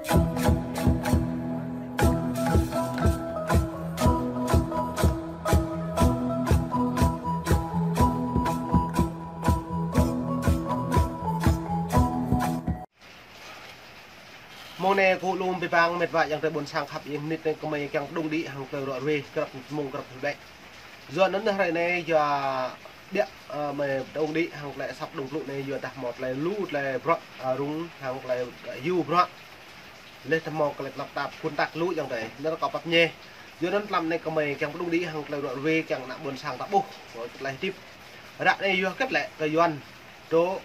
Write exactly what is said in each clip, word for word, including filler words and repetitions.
Mông anai kơ lŏm abih bang met wa ayŏng adơi ƀuôn sang khăp, ih mơnit anai kơmơi kiăng pơđŭng đĭ hăng tơlơi ruă ruê, krăp mông krăp ƀĕ. Yua anŭn hrơi anai yua biă, ơ, mơi pơđŭng đĭ hăng tơlơi asăp pơđŭng plŭ anai yua dah hmâo tơlơi lu tơlơi bruă, ơ, rŭng hăng tơlơi, ơ, yua bruă. Laih dah hmâo tơlơi tơnap tap phun tăk lu ayŏng adơi. Anŭn kâo pap ñe. Yua anŭn tlam anai kơmơi kiăng pơđŭng đĭ hăng tơlơi ruă ruê kiăng ană ƀuôn sang ta ƀuh. Kơ tơlơi hơdip. Ră anai yua hơget lĕ kơ Yuan dŏ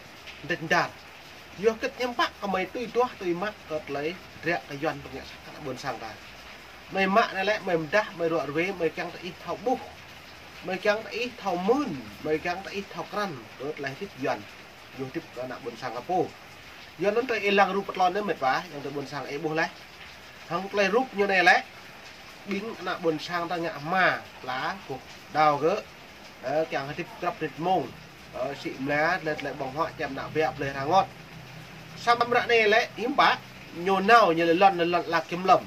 dêč dar. Yua hơget hiư̆m pă kơmơi tui duah tui mă kơ tơlơi dră kơ Yuan pơngă sat kơ ană ƀuôn sang ta. Mơi mă anai lĕ, mơi mơdah, mơi ruă ruê, mơi kiăng tơ ih thâo ƀuh. Mơi kiăng tơ ih thâo mưn, mơi kiăng tơ ih thâo krăn kơ tơlơi hơdip Yuan. Yua hơdip kơ ană ƀuôn sang ta pô. Yua anŭn tơlơi ih lăng rup pơtlon anai met wa, ayŏng adơi ƀuôn sang ih ƀuh laih. Hăng tơlơi rup ñu anai lĕ, ƀing ană ƀuôn sang ta ngă hma, pla, kơkuh đao gơ̆, ơ, kiăng hơdip krăp rit mông, ơ, sĭ mla, tơlơi, tơlơi ƀơ̆ng huă, čem ană biă, blơi hra ngot. Samơ̆ ră anai lĕ, hiư̆m pă, ñu nao, ñu lĕ lŏn, lŏn ala kiểm lâm.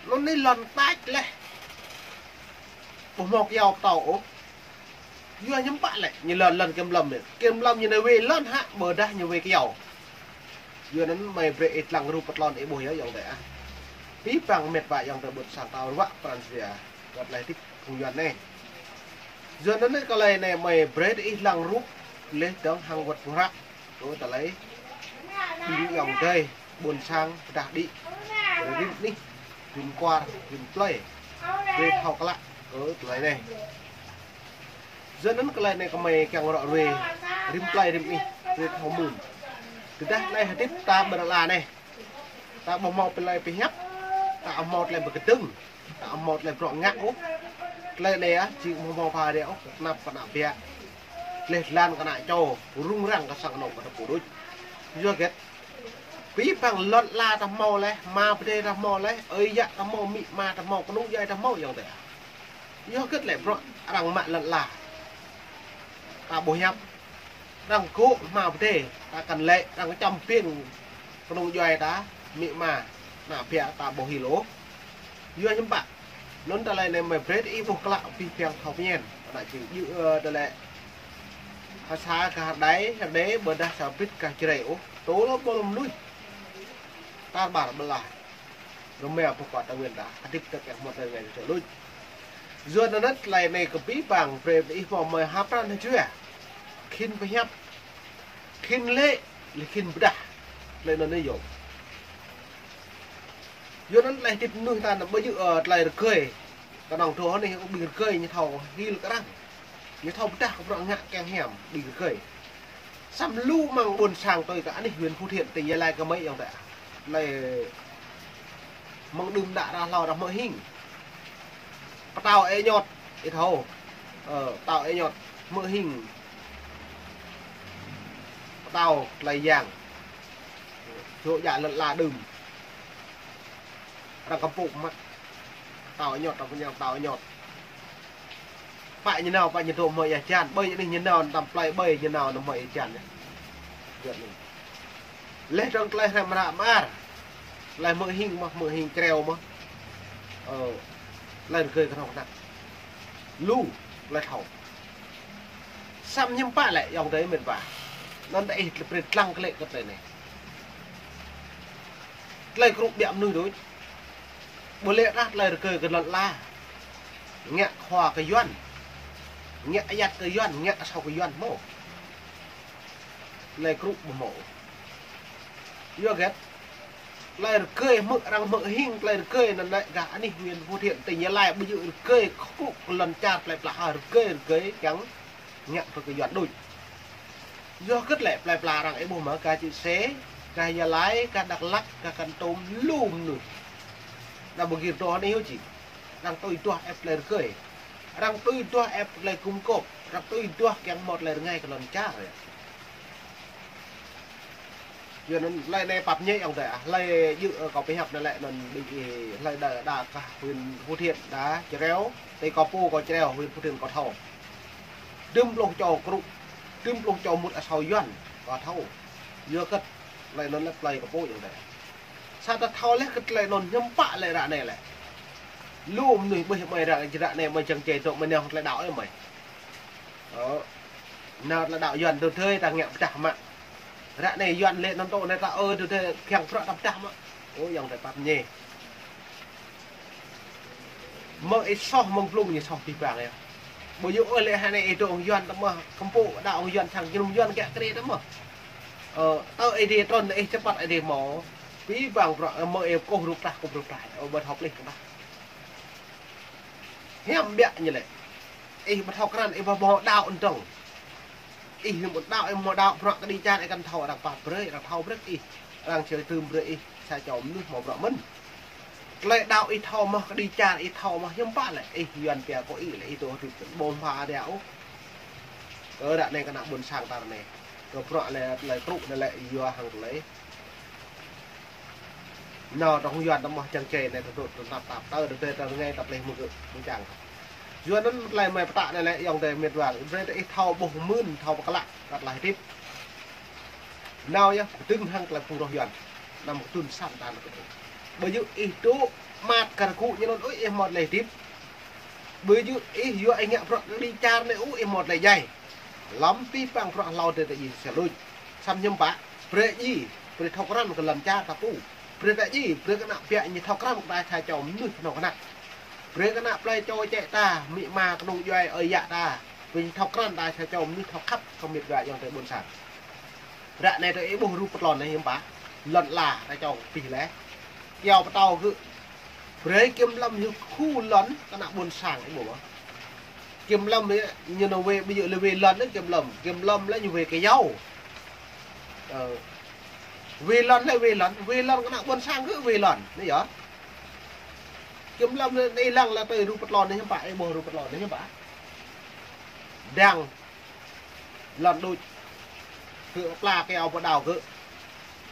Lŏn anai lŏn tač laih. Ƀu hmâo kơyâo pơtâo ôh. Yua hiư̆m pă lĕ, ñu lŏn, lŏn kiểm lâm anai. Kiểm lâm ñu anai wai lŏn hă, ƀôdah ñu wai kơyâo. Yua anŭn mơi brơi ih lăng rup pơtlon ih ƀuh yơh ayŏng adơi ah. Abih bang met wa ayŏng adơi ƀuôn sang ta ruă pran jua. Kơ tơlơi hơdip phung Yuan anai. Yua anŭn anai tơlơi anai mơi brơi ih lăng rup laih dơ̆ng hăng wơ̆t pơhră. Kơ tơlơi ƀing ayŏng adơi ƀuôn sang pơdah đĭ. Rĭm anih, rĭm kwar, rĭm plơi. Brơi thâo klă kơ tơlơi anai. Yua anŭn tơlơi anai kơmơi kiăng ruă ruê, rĭm plơi rĭm anih, brơi thâo mưn. Tơdah tơlơi hơdip ta ƀơi lŏn ala anai. Ta ƀu hmâo tơlơi pơhiăp, ta ƀu hmâo tơlơi pơkơdơ̆ng, ta ƀu hmâo tơlơi bruă ngă ôh. Tơlơi anai ah, jing ƀu hmâo pha rĕ ôh, kơ tơnap kơ ană biă. Laih lăn kơ ană čô, rŭng răng kơ sang anŏ kơ ta pô đôč. Yua hơget? Abih bang lŏn ala ta hmâo laih, hma pơdai ta hmâo laih, ơi yă ta hmâo, amĭ ama ta hmâo, kơnung djuai ta hmâo ayŏng adơi. Yua hơget lĕ bruă arăng mă lŏn ala. Ta ƀu hiăp. Arăng gŏ hma pơdai, ta kăn lĕ, arăng čăm ƀing kơnung djuai ta, amĭ ama, ană biă ta ƀu hil ôh. Yua hiư̆m pă. Anŭn tơlơi anai mơi brơi ih ƀuh klă abih bang thâo pơñen. Ană čing djơ̆, ơ, tơlơi. Ha sa kơ Hơdai, Hơdai ƀôdah sa bit kơ Jrai ôh. Tơl ƀôl mơnuih. Tar ƀar ƀơlah. Rơma pơkŏ ta Nguyên ta, hơdip ta kiăng hmâo tơlơi rơngai tơlơi luč. Yua anŭn tơlơi anai kơ abih bang, brơi ih hmâo mơi ha pran ha jua. Khĭn pơhiăp, khĭn lĕ, lĕ khĭn pơdah. Tơlơi anŭn anai yơh. Yua anŭn tơlơi hơdip mơnuih ta anăm ƀu djơ̆, ơ, tơlơi rơgơi. Kơnơ̆ng dŏ anai ƀing rơgơi ñu thâo hil kơ arăng. Ñu thâo pơdah kơ bruă ngă kiăng hiam ƀing rơgơi. Samơ̆ lu mơ̆ng ƀuôn sang tui kơ anih huyện Phú Thiện, tỉnh Gia Lai kơmơi ayŏng adơi. Lĕ mơ̆ng đưm đă ră hlâo ră hmư̆ hing. Pơtao ê ñot, ih thâo. Ơ, pơtao ê ñot, hmư̆ hing. Pơtao tơlơi yang. Dŏ djă lŏn ala đưm. Arăng kơmpuk mă. Pơtao ê ñot, arăng pơñang pơtao ê ñot. Pă ñu nao, pă ñu dŏ hmâo ia hơjan. Ƀơi anih ñu nao, tăm plơi ƀơi ñu nao, anăm hmâo ia hơjan yơh. Yơh anai. Laih dơ̆ng tơlơi hrăm hră mơar. Tơlơi hmư̆ hing mơ̆n, hmư̆ hing čreo mơ̆n. Ơ, tơlơi rơgơi kơnơ̆ng kơnăk. Lu, tơlơi thâo. Samơ̆ hiư̆m pă lĕ, ayŏng adơi met wa. Anŭn ta ih tơlơi brơi lăng klĕ kơ tơlơi anai. Tơlơi kơnuk biă mơnuih đôč. Ƀu lĕ rah tơlơi rơgơi kơ lŏn ala. Ngă khua kơ Yuan. Ngă ayăt kơ Yuan, ngă asâo kơ Yuan hmâo. Tơlơi kơnuk ƀu hmâo. Yua hơget? Tơlơi rơgơi hmư̆ arăng hmư̆ hing tơlơi rơgơi anŭn lĕ gah anih huyện Phú Thiện tỉnh Gia Lai ƀu djơ̆ rơgơi kơkuh kơ lŏn čar plơi pla, rơgơi rơgơi kiăng ngă kơ Yuan đôč. Yua hơget lĕ plơi pla arăng ih ƀuh mơ̆n gah Čư̆ Sê, gah Gia Lai, gah Dak Lak, gah Kon Tum, lu mơnuih. Anăm ƀu gir dŏ anai yơh či. Arăng tui duah ĕp tơlơi rơgơi. Arăng tui duah ĕp tơlơi gum gôp. Arăng tui duah kiăng hmâo tơlơi rơngai kơ lŏn čar. Yua anŭn tơlơi anai pap ñe ayŏng adơi ah. Tơlơi djơ̆, ơ, kâo pơhiăp anai lĕ anŭn ƀing ih tơlơi đa, đa kơ huyện Phú Thiện đa čreo. Tơlơi kâo pô kâo čreo, huyện Phú Thiện kâo thâo. Dŭm pluh čô kơnuk, dŭm pluh čô mŭt asâo Yuan kâo thâo. Yua hơget tơlơi anŭn lĕ tơlơi kâo pô ayŏng adơi. Sa ta thâo leh kơ tơlơi anŭn hiư̆m pă lĕ ră anai lĕ. Lu mơnuih ƀuh mơi ră, ră anai mơi čang čê tŏ mơi nao tơlơi đaŏ ih mơi. Ơ. Nao tơlơi đaŏ Yuan tơ tơi ta ngă pơdah mă. Ră anai Yuan lĕ anŭn tŏ anai ta ơ tơ tơi kiăng prăk ta pơdah mă. Ơ, ayŏng adơi pap ñe. Mơ̆ng ih soh mơ̆ng blung ñu soh abih bang yơh. Ƀu djơ̆ ôh lĕ hơnai ih dŏ hăng Yuan tơ mơ̆, kơmpŏk đaŏ hăng Yuan sang jơnum Yuan kiăng kơđi tơ mơ̆. Ơ, tơ Ơi Adai trŭn ih čơpăt Ơi Adai mơ̆. Abih bang bruă, ơ, mơ̆ ih kơkuh rup tah, kơkuh rup tah. Ơ, ƀu thâo plih kơ tah. Hiam biă ñu lĕ. Ih ƀu thâo krăn, ih ƀu hmâo đaŏ anŭn dơ̆ng. Ih ƀu đaŏ, ih ƀu đaŏ, bruă kơđi čar ih kăn thâo, arăng pap brơi, arăng thâo brơi ih. Arăng čơtưm brơi ih, sa čô mơnuih hmâo bruă mơ̆n. Tơlơi đaŏ ih thâo mơ̆, kơđi čar ih thâo mơ̆, hiư̆m pă lĕ. Ih Yuan pia kơ ih lĕ, ih tŏ hơdip ƀu hmâo đaŏ ôh. Kơ ră anai kơ ană ƀôn sang ta ră anai. Kơ bruă lĕ, tơlơi truh anai lĕ, yua hăng tơlơi nao tŏng Yuan tơ mơ̆ čang čê anai tơdŏ tơnap tap tơ tơ tơ rơngai tap leh mơ̆ gơ̆ mơ̆ng čang. Yuan anŭn tơlơi mơi pơtă anai lĕ ayŏng adơi mĕt wa. Brơi tơ ih thâo ƀuh mơ̆n, thâo pơklă, kăt laih hơdip. Nao yơh, kơdơ̆ng hăng tơlơi phung roh Yuan. Anăm kơdŭn săn ta anŭn kơdŭn. Ƀu djơ̆ ih dŏ măt kar gŭ ñu anŭn ôh ih hmâo tơlơi hơdip. Ƀu djơ̆ ih yua ih ngă bruă kơđi čar anai ôh ih hmâo tơlơi djai. Lăm abih bang bruă hlâo tơ tơ ih sa luč. Samơ̆ hiư̆m pă, brơi ih, brơi thâo krăn kơ lŏn čar ta pô. Brơi ta ih, brơi kơ ană biă ñu thâo krăn kơ ta sa čô mơnuih kơnơ̆ng kơnăk. Brơi kơ ană plơi čô čĕ ta, amĭ ama kơnung djuai ơi yă ta. Brơi ñu thâo krăn ta sa čô mơnuih thâo khăp kơ mĕt wa ayŏng adơi ƀôn sang. Ră anai tơ ih ƀuh rup pơtlon anai hiư̆m pă. Lŏn ala ta čŏng abih leh. Kyâo pơtâo gơ̆. Brơi kiểm lâm ñu khu lŏn kơ ană ƀôn sang ih ƀuh ƀă. Kiểm lâm ñu nao wai, ƀu djơ̆ lĕ wai lŏn anai kiểm lâm. Kiểm lâm lĕ ñu wai kyâo. Ơ. Wai lŏn lĕ wai lŏn, wai lŏn kơ ană ƀôn sang gơ̆ wai lŏn. Anai yơh. Kiểm lâm anai lăng lĕ tơ rup pơtlon anai hiư̆m pă, ih ƀuh rup pơtlon anai hiư̆m pă. Đang lŏn đôč. Gơ̆ pla kyâo pơtâo gơ̆.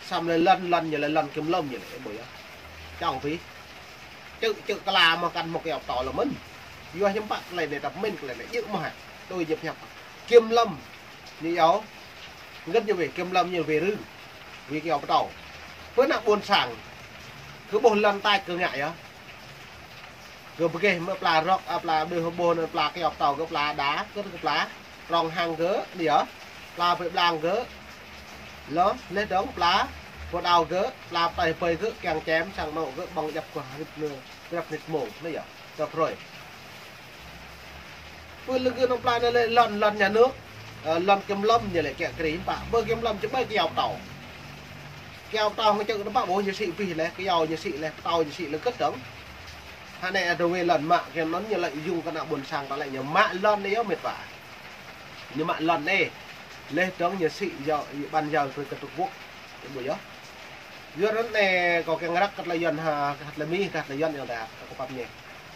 Samơ̆ lĕ lŏn, lŏn ñu lĕ lŏn kiểm lâm ñu lĕ, ƀu djơ̆. Čŏng pih. Čư̆, čư̆ kla mơ̆ kăn hmâo kyâo pơtâo lĕ mơ̆n. Yua hiư̆m pă tơlơi anai ta pơmĭn tơlơi anai djơ̆ mơ̆ hă. Tui ñu pơhiăp. Kiểm lâm. Ñu yua. Ngăn ñu wai, kiểm lâm ñu wai rưng. Wai kyâo pơtâo. Pơ ană ƀôn sang. Gơ̆ ƀuh lŏn tač gơ̆ ngă yơh. Gơ̆ pơgêh mơ̆ pla rŏk, a, pla đuh ƀuh anŭn pla kyâo pơtâo gơ̆ pla đa, gơ̆ pla trong hăng gơ̆, anai yơh. Pla pơblang gơ̆. Lŏ, leh dơ̆ng pla pơtâo gơ̆, pla pơtơi pơi gơ̆, kiăng čem, sang anŏ gơ̆, ƀơ̆ng djăp kơ hrip anai, hrip anai mông, anai yơh. Tơ prơi. Pơ lơ̆ng gơ̆ anŭn pla anai lĕ lŏn, lŏn nhà nước, ơ, lŏn kiểm lâm ñu lĕ kiăng kri pă, ƀơi kiểm lâm čơƀai kyâo pơtâo. Kyâo pơtâo hăng čư̆ tơ pă ƀuh ñu sĭ pih leh, kyâo ñu sĭ leh, pơtâo ñu sĭ leh kơt dơ̆ng. Hơnai ăt wai lŏn mă, kơ anŭn ñu lĕ yŭng kơ ană ƀôn sang ta lĕ ñu mă lŏn anai yơh mĕt wa. Ñu mă lŏn anai. Leh dơ̆ng ñu sĭ yua, bàn giao brơi kơ Trung Quốc. Ih ƀuh yơh. Yua anŭn anai kâo kiăng răk kơ tơlơi Yuan hă, kơ tơlơi Mi, kơ tơlơi Yuan yơh ta, kâo pap ñe.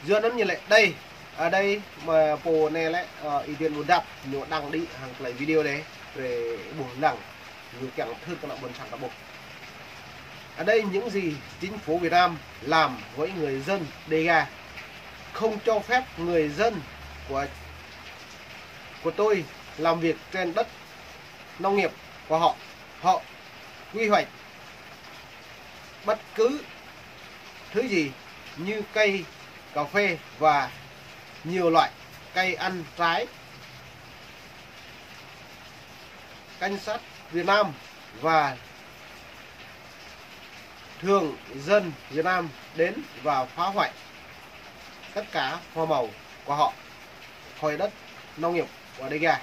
Yua anŭn ñu lĕ đơi, a, đơi mơ̆ pô anai lĕ, ơ, Y Duen Buôn Dap, ñu đăng đĭ hăng tơlơi video đơi, brơi ƀuh lăng, ñu kiăng thâo kơ ană ƀôn sang ta ƀuh. Ở đây những gì chính phủ Việt Nam làm với người dân Đêga, không cho phép người dân của, của tôi làm việc trên đất nông nghiệp của họ. Họ quy hoạch bất cứ thứ gì như cây cà phê và nhiều loại cây ăn trái. Cảnh sát Việt Nam và thường dân Việt Nam đến và phá hoại tất cả hoa màu của họ, khỏi đất nông nghiệp của Đêga.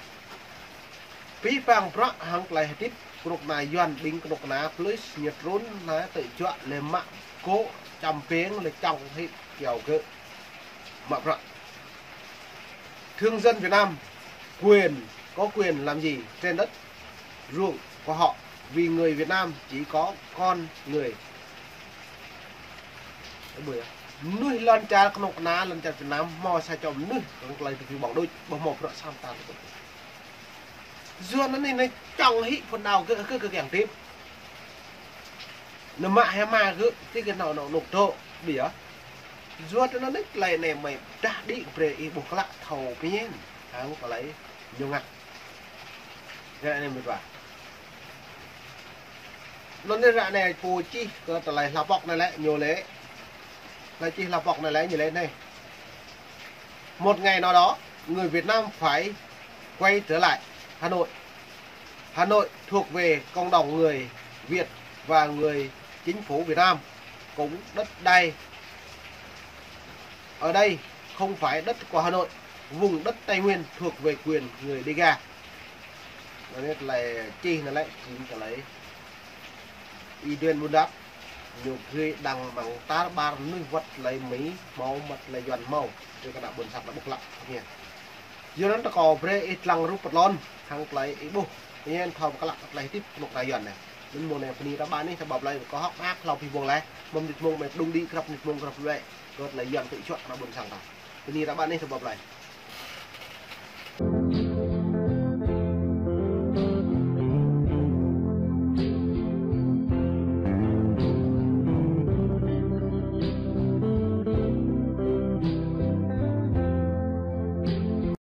Abih bang bruă hăng tơlơi hơdip kơnuk kơna Yuan ƀing kơnuk kơna plus ñu trŭn anai tơ juă lĕ mă gŏ čăm pêng lĕ čŏng hĭ kyâo gơ̆ mă bruă. Thường dân Việt Nam quyền, có quyền làm gì trên đất ruộng của họ, vì người Việt Nam chỉ có con người. Mơnuih lŏn čar kơnuk kơna, lŏn čar Việt Nam, hmâo sa čô mơnuih kơ tơlơi tui ƀơ̆ng đôč, ƀu hmâo bruă săm tan. Yua anŭn anai, anai čŏng hĭ phŭn đaŏ gơ̆, gơ̆, gơ̆ kiăng hơdip. Anŭn mă hĭ mă gơ̆, tui kơ anŏ anŏ anŏ tŏ, ƀiă. Yua anŭn anai, tơlơi anai mơi pơdah đĭ brơi ih ƀuh klă thâo pơmĭn hăng tơlơi ñu ngă. Ră anai mĕt wa. Lŏn anai ră anai pô čih kơ tơlơi hla pŏk anai lĕ ñu lĕ. Tơlơi čih hla pŏk anai lĕ ñu lĕ anai. Một ngày nào đó, người Việt Nam phải quay trở lại Hà Nội. Hà Nội thuộc về cộng đồng người Việt và người chính phủ Việt Nam. Cũng đất đai ở đây không phải đất của Hà Nội. Vùng đất Tây Nguyên thuộc về quyền người Đêga. Anai lĕ čih anai lĕ, čih tơlơi Y Duên Bun Dap, ñu gri đăng mơ̆ng tar ƀar mơnuih wơ̆t tơlơi Mi hmâo, wơ̆t tơlơi Yuan hmâo, tui kơ ană ƀôn sang ta ƀuh klă. Yua anŭn ta kâo brơi ih lăng rup pơtlon, hăng tơlơi ih ƀuh, ih thâo pơklă tơlơi hơdip kơnuk kơna Yuan anai. Anŭn mơ̆ng anai bơni ta ƀă anih, ta ƀuh plơi, kâo hơ̆k mơak hlâo abih bông laih, mơ̆ng mơnit mông mơ̆ng đung đĭ krăp mơnit mông krăp lĕ, kơ tơlơi Yuan kơ ih čuă kơ ană ƀôn sang ta. Bơni ta ƀă anih, ta ƀuh plơi.